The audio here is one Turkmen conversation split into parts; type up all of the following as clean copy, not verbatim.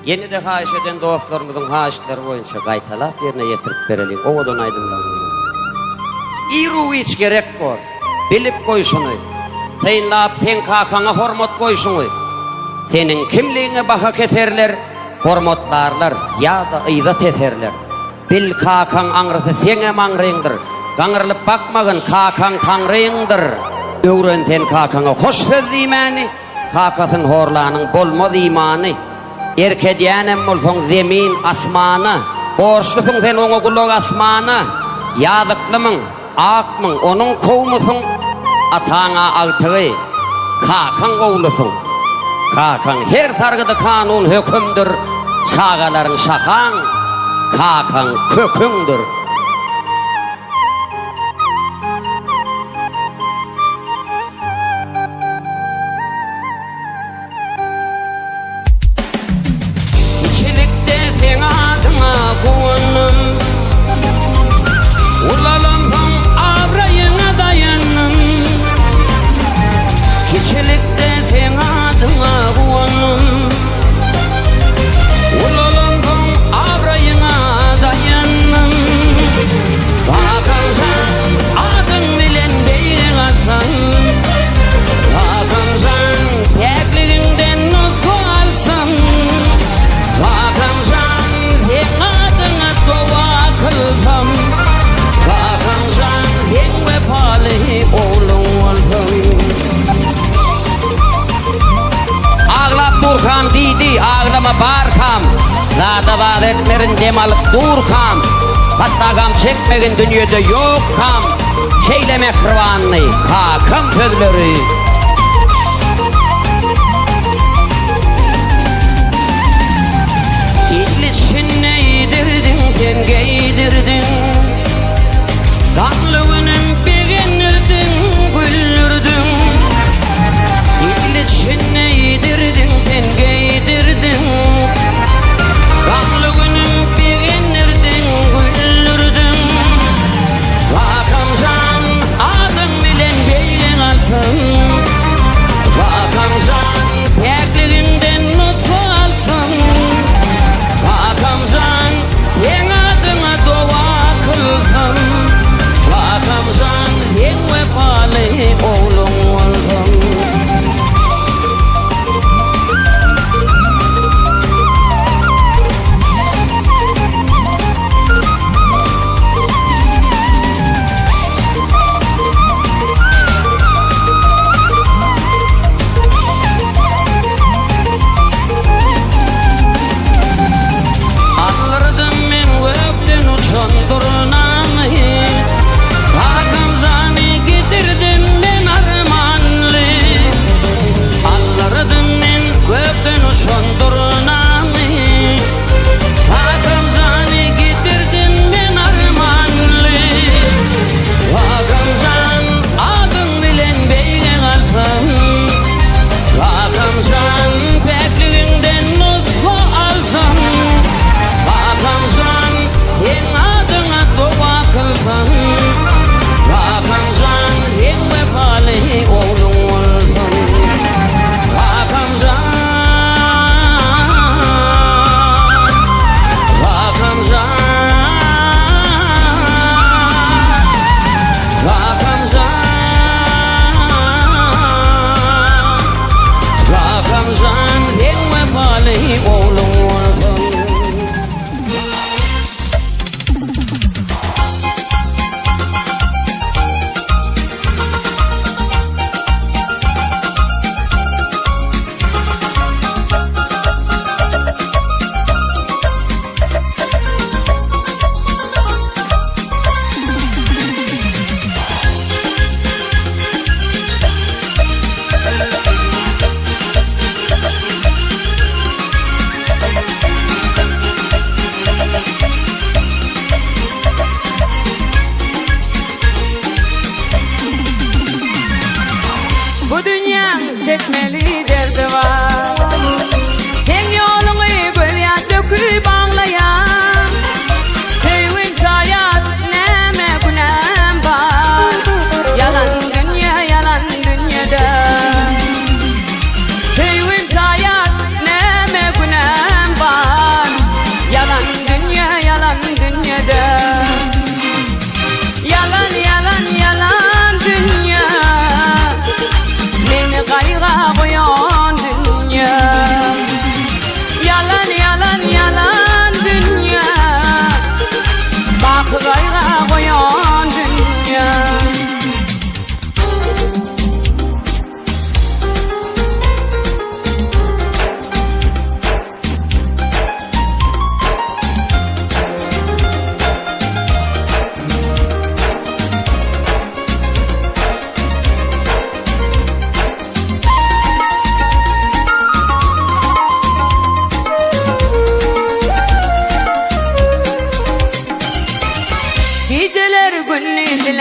Ýene-de haýyş eden dostlarymyzyň haýyştlary boýunça gaýtalap ýerine ýetirip bereliň owadan aýdymlarymyzy. Iru-giç gerek bor, bilip goý şuny. Synlap seň kakaňa hormat goýşuňy. Seniň kimligiňe baha keserler, hormatlarlar ýa-da yza teserler. Bil kakaň aňrysy seňem aňryňdyr. Gaňrylyp bakmagyn kakaň taňryňdyr. Öwren sen kakaňa hoş söz diýmäni. Kakasyn horlanyň bolmaz imany. Erk edýänem bolsaň zemin, asmana, Borçlusyň sen oňa gulak asmana. Ýazyklymyň, akmyň, onuň kowmusyň, Ataň-a agtygy, kakaň oglusyň. Kakaň her sargydy kanun hökümdir, Çagalaryň şahaň, kakaň köküňdir. Kiçilikde seň adyňa guwandym. Ulalansoň abraýyňa daýandym. Kiçilikde seň adyňa guwandym. Ulalansoň abraýyňa daýandym. Kakamjan adyň bilen beýle galsaň. Kakamjan päkligiňden nusga alsam. Kakamjan seň adyňa doga kylsam. Kakamjan seň wepaly ogluň bolsam. Aglap durkam diýdi, aglama barkam, Zada zat etmerin dem alyp durkam, Hatda gam çekmegin dünýede ýokkam, Şeýle mähribandy kakam sözleri. Il içinde iýdirdiň sen geýdirdiň, Gamly günüm begendirdiň, güldürdiň. Il içinde iýdirdiň sen geýdirdiň. Gamly günüm begendirdiň, güldürdiň. Kakamjan adyň bilen beýle galsyn. Kakamjan päkligiňden nusga alsyn. Kakamjan seň adyňa doga kylsyn. Kakamjan seň wepaly ogluň bolsyn. Aldyrdym men gökden uçan durnamy, Kakam jany getirdim men armanly. Aldyrdym men gökden uçan durnamy, Kakam jany getirdim men armanly. Kakam jan adyň bilen beýle galsam, Kakam jan päkligiňden nusga alsam, Kakam jan seň adyňa doga kylsam, Kakam jan seň wepaly ogluň bolsam. Kakam jan, kakam jan, kakam jan. Kakamjan seň wepaly ogluň bolsam.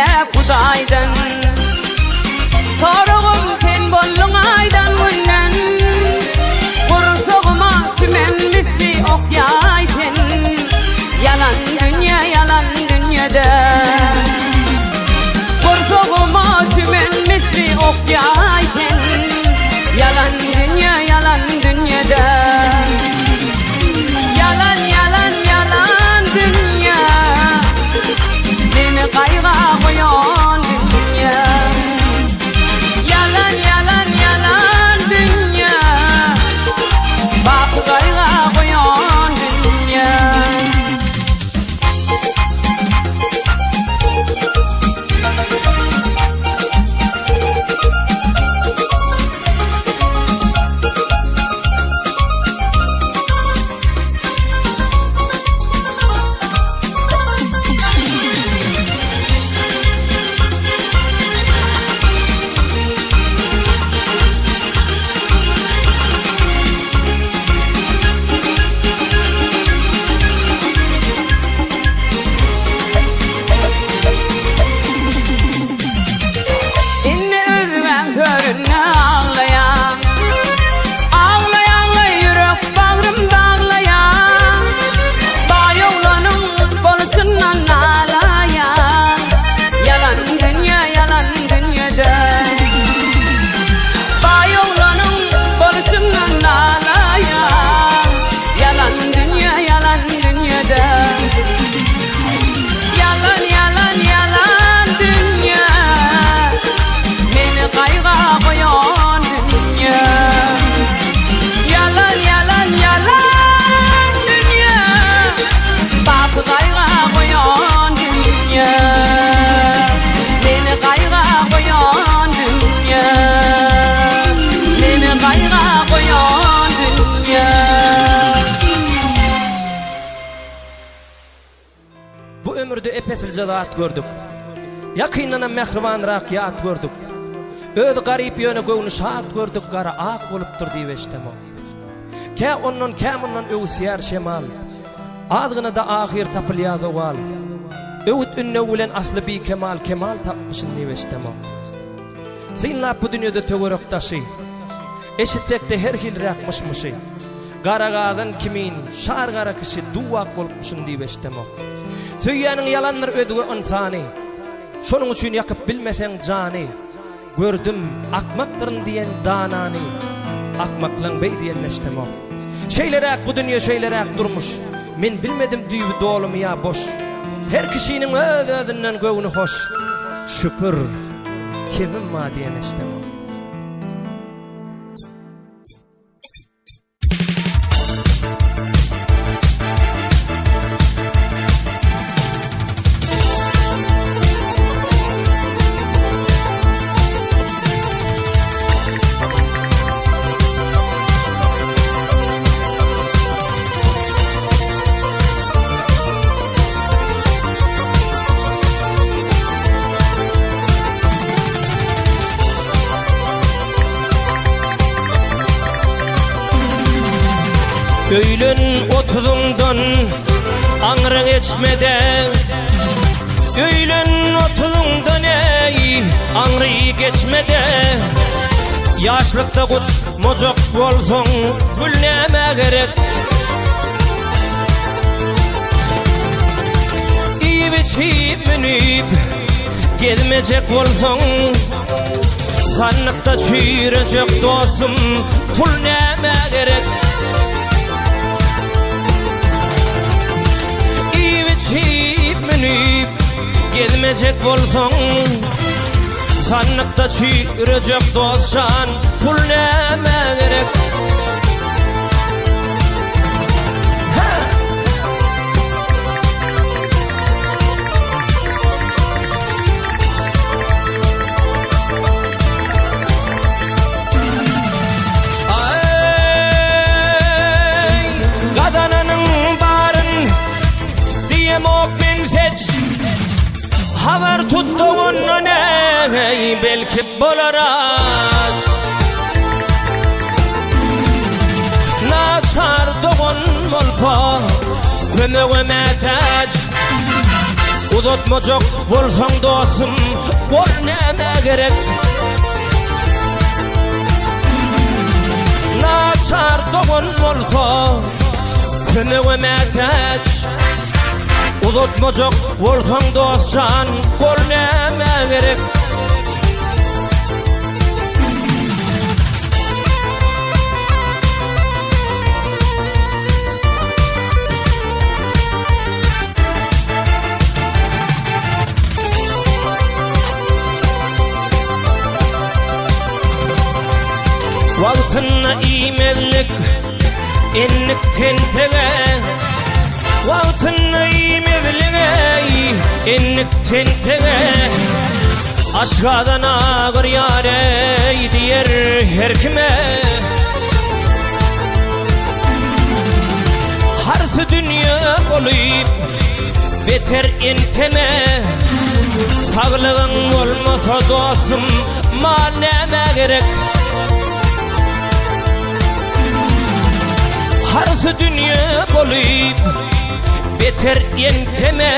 Diläp Hudaýdan. Soragym sen bolduň aýdan günden. Gursagyma çümen misli ok ýaý sen. Ýalan dünýe ýalan dünýede. Gursagyma çümen misli ok ýaý sen. Ýalan dünýe ýalan dünýede. Ýalan ýalan ýalan dünýe. Meni gaýga goýan dünýe. Ýalan ýalan ýalan dünýe. Baky gaýga goýan dünýe. Indi özgäň töründe aglaýan. Aglaý aglaý ýürek bagrym daglaýan. Baý oglanyň bolşundan nalaýan. Ýalan dünýe ýalan dünýede. Baý oglanyň bolşundan nalaýan. Ýalan dünýe ýalan dünýede. Ýalan ýalan ýalan dünýe. Meni gaýga goýan dünýe. Ýalan ýalan ýalan dünýe. Baky gaýga goýan dünýe. Meni gaýga goýan dünýe. Meni gaýga goýan dünýe. Bu ömürde epeslije zat gördük. Ýakyndanam mähribanrak ýat gördük. Özi garyp ýöne göwni şat gördük gara ak bolupdyr diýip eşdemok. Kä ondan kä mundan öwüsýär şemal. Azgynada ahyr tapylýar zowal. Öwüt ündew bilen asly bikemal kemal tapmyşyn diýip eşdemok. Synlap bu dünýede töwerek daşy. Eşitsekde her hilräk myş-myşy. Gara gazan kimin şar gara kişi duwak bolupmyşyn diýip eşdemok. Söýýäniň ýalandyr özge ynsany. Şonuň üçin ýakyp bilmeseň jany. Gördüm, akmakdyryn diýen danany. Akmaklaň beý diýenini eşdemok. Şeýleräk bu dünýe şeýleräk durmuş. Men bilmedim düýbi dolumy ýa boş. Her kişiniň öz-özünden göwni hoş. Şükür, kemim bar diýen eşdemok. Öýlen otuzyňdan aňry geçmede Öýlen otuzyňdan eý aňry geçmede Ýaşlykda guç mojak bolsaň gül nämä gerek Iýip içip münüp gezmejek bolsaň Sandykda çüýrejek dostum pul nämä gerek Iýip içip münüp gezmejek bolsaň Sandykda çüýrejek dostjan pul nämä gerek Aý, gazananyň baryn diýemok men seç. Habar tut dogandan eý, belki bolar az. Naçar dogan bolsa kömege mätäç. Uzatmajak bolsaň dostum, gol nämä gerek? Naçar dogan bolsa, kömege mätäç. Uzatmajak bolsaň dost jan, gol nämä gerek? Wagtynda iýmezlik endik tentege Wagtynda iýmezlik eý endik tentege Aşgazan agyrýar eý diýer her kime Harsy dünýe bolup beter enteme Saglygyň bolmasa dostum mal nämä gerek Harsy dünýe bolup beter enteme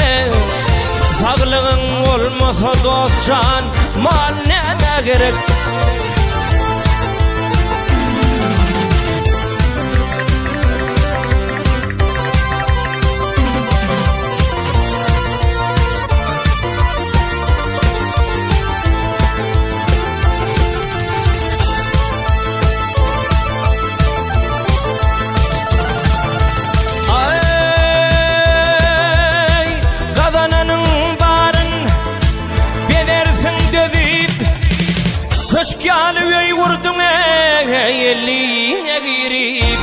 Saglygyň bolmasa dost jan mal nämä gerek Aý, gazananyň baryn bezersiň dözüp, Köşk ýaly öý gurduň eý, eliňe girip.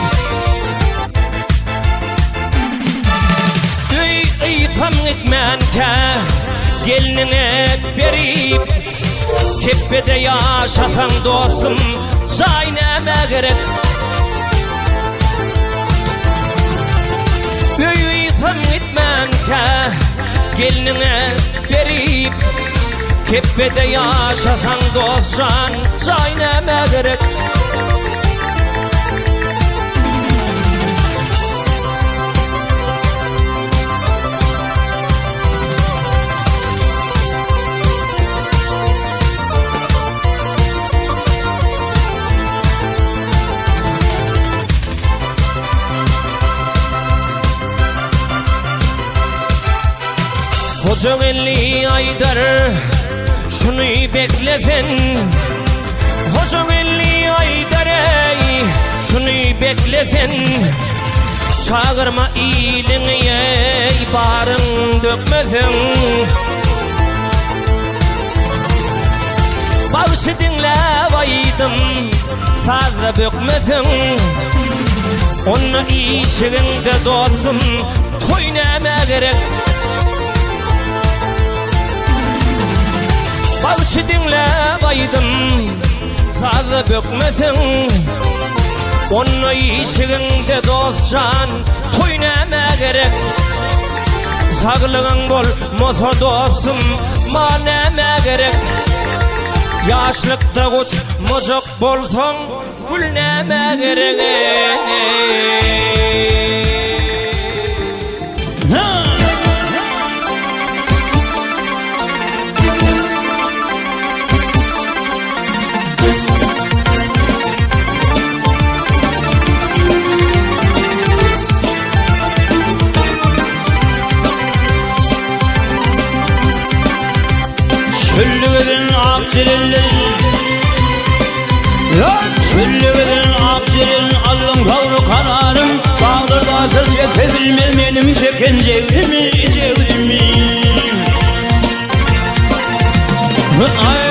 Öý ysam gitmänkä gelniňe berip, Kepbede ýaşasaň dostum, jaý nämä gerek? Öý ysam gitmänkä gelniňe berip, Kepbede ýaşasaň dost jan, jaý nämä gerek? Hojageldi aýdar, şuny bekle sen. Hojageldi aýdar eý, şuny bekle sen. Çagyrma iliňi eý, baryň dökmeseň. Bagşy diňläp aýdym, sazda bökmeseň. Onda işigiňde dostum, toý nämä gerek? Bagşy diňläp aýdym, sazda bökmeseň. Onda işigiňde dost jan, toý nämä gerek? Saglygyň bolmasa dostum, mal nämä gerek? Ýaşlykda guçmajak bolsaň, gül nämä gerek? Çöllügeden ak jelelle Çöllügeden ak jelel allyň sagry kararym Daglarda aşyr çeke bilmez menim çeken jegrimi jegrimi Aý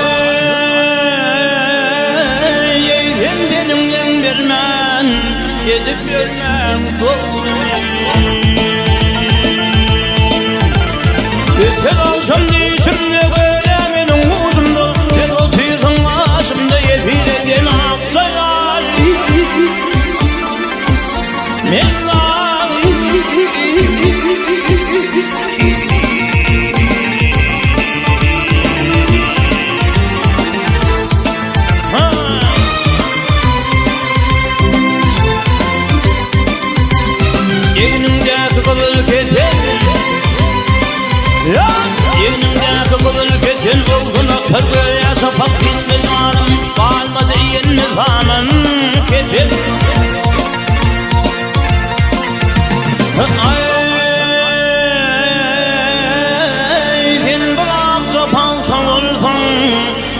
sen deniňden bermän edip ýörmäň dogry Öten agşam düýşümde göle meniň ujumda Sen otyrsyň gaşymda ýesir eden akja ýaly Men Egniňdäki gyzyl keser. Aý, sen bir akja pagta bolsaň,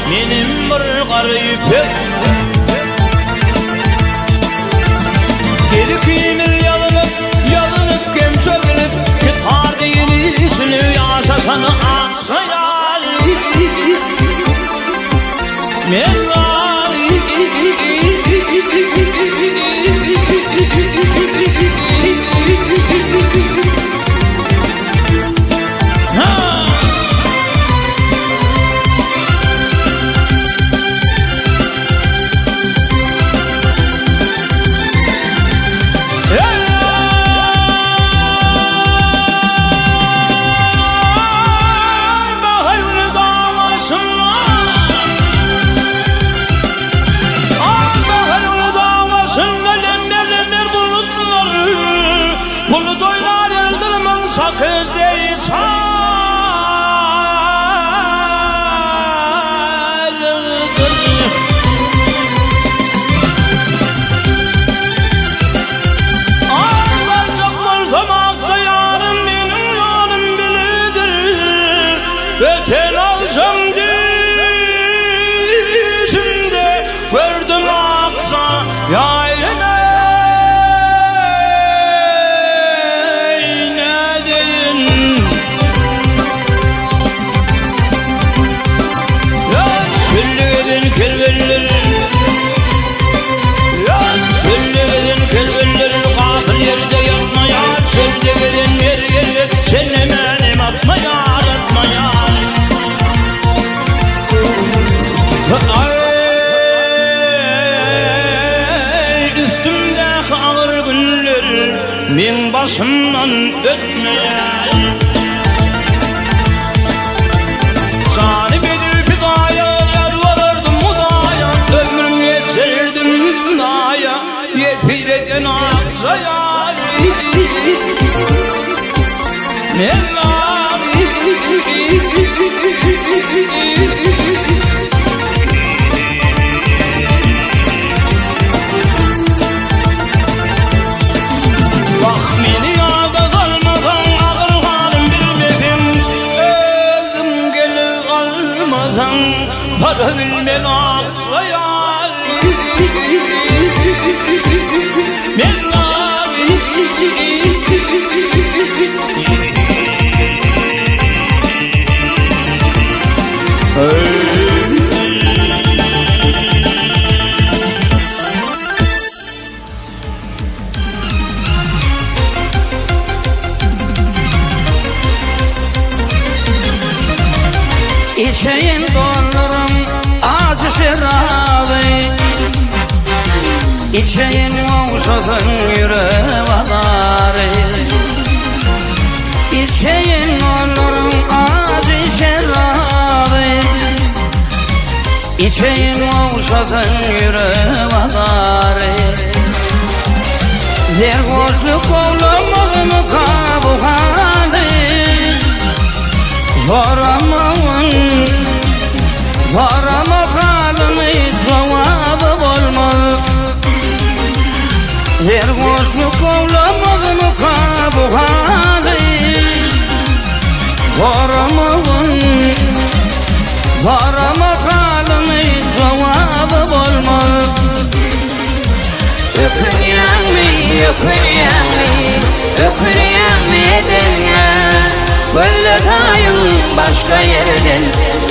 menem bir gara ýüpek. Gel ikimiz ýazylyp, ýazylyp hem çözülip, Kitar deýin içini ýaşasan akja ýaly. Men Bulut oýnar ýyldyrymyň çaky deý çalypdyr. Barjak bolsam akja ýarym meniň ýolum bilidir. Öten agşam düýşümde gördüm akja ýaýlym eý nädeýin. Çölde gezen kerwenler Çölde gezen kerwenler Gapyl ýerde ýatmaýar Çölde gezen mergenler Çenemänem atmaýar Atmaýar Aý üstümdäki agyr günler Meň başymdan ötmeýär. Jany bedew pidaýa, ýalbarardym Hudaýa, Ömrüm geçirdim naýa, Ýesir eden akja ýary. Men Wah meni ýada salmasaň agyr halym bilmeseň Özüň gelip almasaň para bilmen aksaýar Men Içeýin dolduryň ajy şeraby Içeýin ogşasyn ýürek azary Içeýin dolduryň ajy şeraby Içeýin ogşasyn ýürek azary Zergoşlyk owlamazmyka bu haly Soramagyn Sorama halymy jogaby bolmaz Zergoşlyk owlamazmyka bu haly Soramagyn Sorama halymy jogaby bolmaz Ökünýäňmi, ökünýäňmi, ökünýäňmi edenňe Gözle taýyň başga ýerden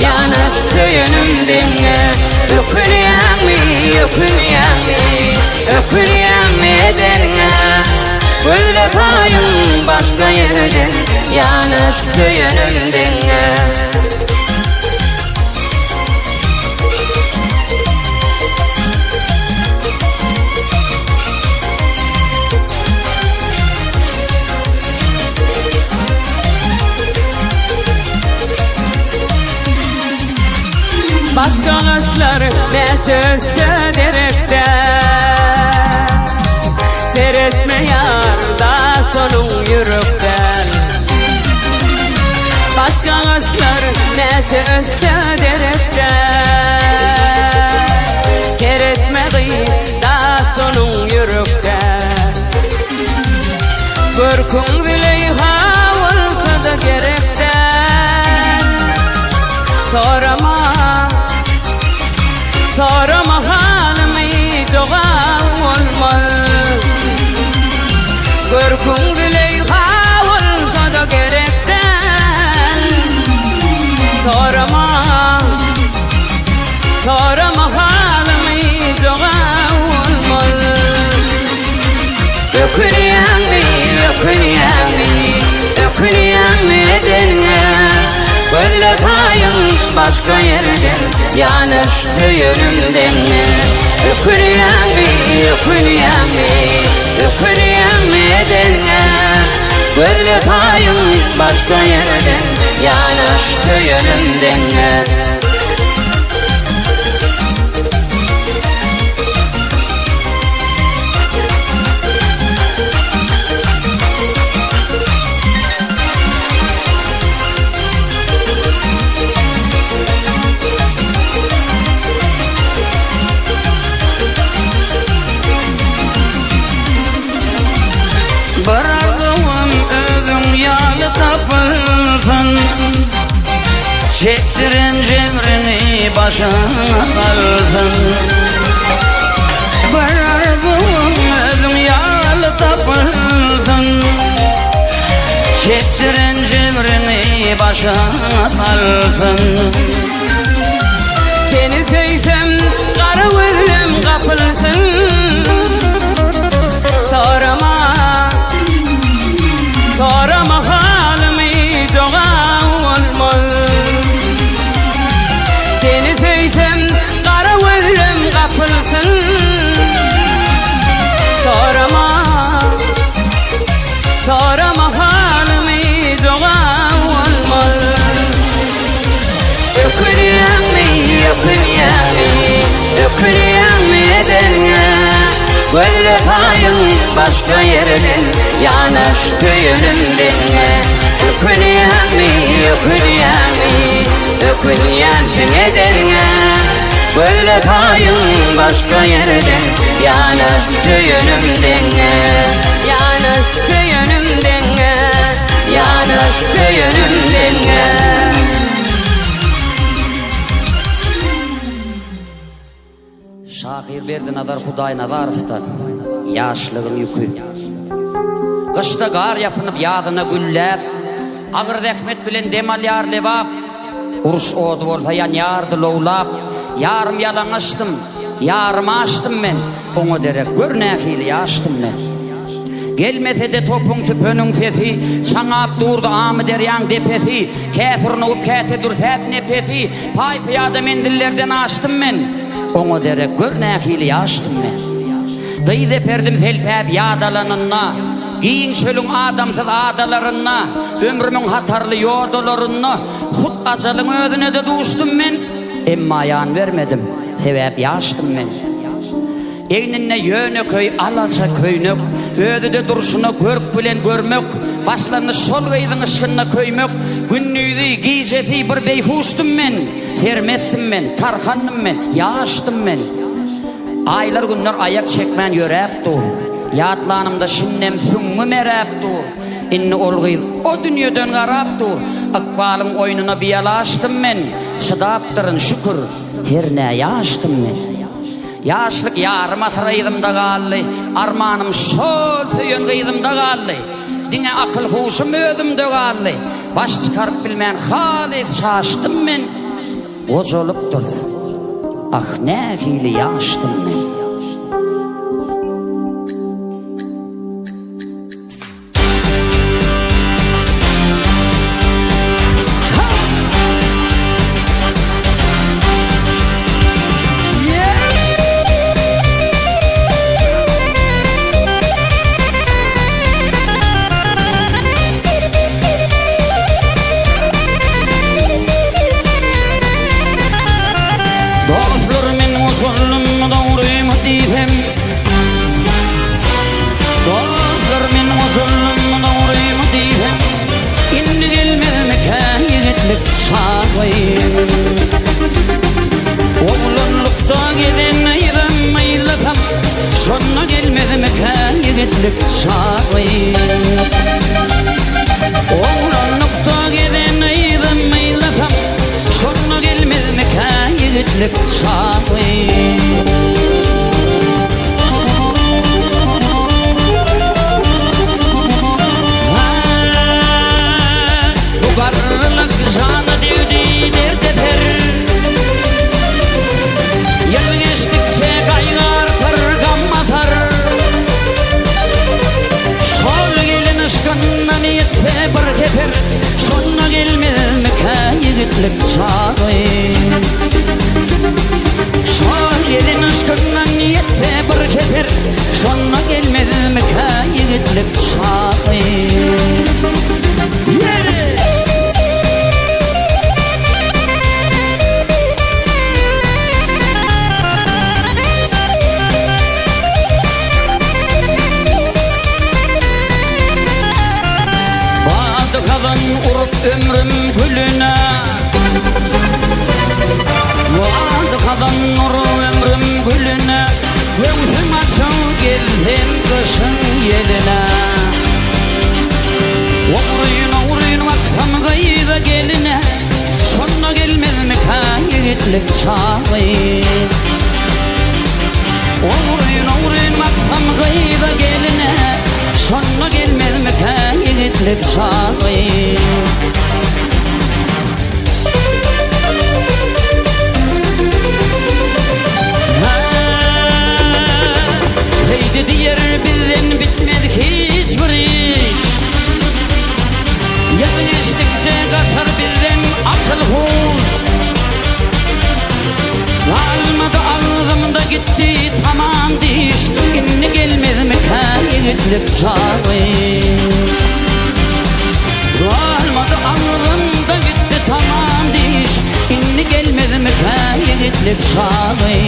ýanaş söýenim deňňe Ökünýäňmi, ökünýäňmi, ökünýäňmi edenňe Gözle taýyň başga ýerden ýanaş söýenim deňňe Başga agaçlar näçe össe derekde Seretme ýar da şonuň ýürekden Başga agaçlar näçe össe derekde Seretme gyz da şonuň ýürekde. Görküň Züleýha bolsa-da gerek däl. Sorama, sorama halymy jogaby bolmaz. Görküň Züleýha bolsa-da gerek däl. Sorama, sorama halymy jogaby bolmaz. Ökünýäňmi, ökünýäňmi, ökünýäňmi edenňe? Gözle taýyň başga ýerden, ýanaş söýenimden. Ökünýäňmi, ökünýäňmi, ökünýäňmi edenňe? Gözle taýyň başga ýerden, ýanaş söýenimden. Bir arzuwym özüň ýaly tapylsyn Çekdiren jebrini başyňa salsyn Bir arzuwym özüň ýaly tapylsyn Çekdiren jebrini başyňa salsyn Seni söýsem gara gözüm gapylsyn Sorama Sorama halymy jogap bolmaz Seni söýsem gara gözüm gapylsyn Sorama Sorama halymy jogap bolmaz Ökünýäňmi, ökünýäňmi, ökünýäňmi edenňe? Gözle taýyň başga ýerden, ýanaş söýenim deňe. Ökünýäňmi, ökünýäňmi, ökünýänsiň edenňe? Gözle taýyň başga ýerden, ýanaş söýenim deňe. Ýanaş söýenim deňe, ýanaş söýenim deňe. Şahyr Berdinazar Hudaýnazarowdan Ýaşlygyň ýüki. Gyşda gar ýapynyp, ýazyna gülläp, Agyr zähmet bilen dem alýar Lebap. Uruş ody bolsa ýanýardy lowlap, Ýarym ýalaňaçdym, ýarym açdym men, Oňa derek gör nähili ýaşdym men. Gelmese-de topuň, tüpeňiň sesi, Çaňap durdy Amyderýaň depesi, Kä surnugyp, käte dürsäp nepesi, Paý-pyýada menzillerden aşdym men, Oňa derek gör nähili ýaşdym men. Dyz eperdim selpäp ýat alanynda, Giň çölüň adamsyz adalarynda, Ömrümiň hatarly ýodalarynda, Hut ajalyň özüne-de duşdum men, Emma ýan bermedim, sebäp ýaşdym men. Egninde ýönekeý alaça köýnek, Özi-de durşuna görk bilen görmek, Başlandy şol gyzyň yşkynda köýmek, Gündizi, gijesi bir beýhuşdym men, Sermestdim men, tarhandym men, ýaşdym men. Aýlar-günler aýak çekmän ýöräp dur, Ýatlanymda şindem süňňüm eräp dur, Indi ol gyz o dünýeden garap dur, Ykbalyň oýnuna bialaçdym men, Çydapdyryn, şükür, hernä ýaşdym men. Ýaşlyk ýarym asyr yzymda galdy, Armanym şol söýen gyzymda galdy. Diňe akyl-huşum özümde galdy, Baş çykaryp bilmän halys çaşdym men. Gojalypdyrys, ah, nähili ýaşdym men. Dostlar men goşuldym dogry. ýigitlik çagy. Oglanlykda gezen yzym yzlasam, Şonda gelmezmikä ýigitlik çagy. Bu garrylyk jana degdi derde-ser. Ýyl geçdikçe gaýgy artar, gam basar. Şol gelin yşkyndan ýetse bir heser, Şonda gelmezmikä ýigitlik çagy? Şol gelin yşkyndan ýetse bir heser, Şonda gelmezmikä ýigitlik çagy? Ýeri! Bady hazan urup ömrüm gülüne Bady hazan urup ömrüm gülüne Göwsüm açyk gelsin gyşyň ýeline Ogryn ogryn baksam gyza geline Şonda gelmezmikä ýigitlik çagy Ogryn ogryn baksam gyza geline Şonda gelmezmikä ýigitlik çagy Seýdi diýer bizden bitmez hiç bir iş. Ýyl geçdikçe gaçar bizden akyl huş. Galmady agzymda gitdi tamam diş. Indi gelmezmikä ýigitlik çagy. Galmady agzymda gitdi tamam diş. Indi gelmezmikä ýigitlik çagy.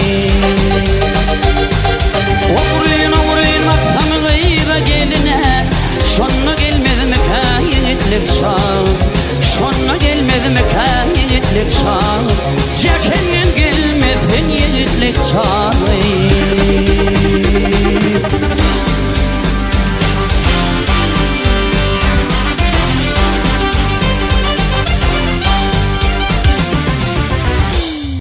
Ogryn ogryn baksam gyza geline Şonda gelmezmikä ýigitlik çagy Şonda gelmezmikä ýigitlik çagy Jähennem gelmesin ýigitlik çagy.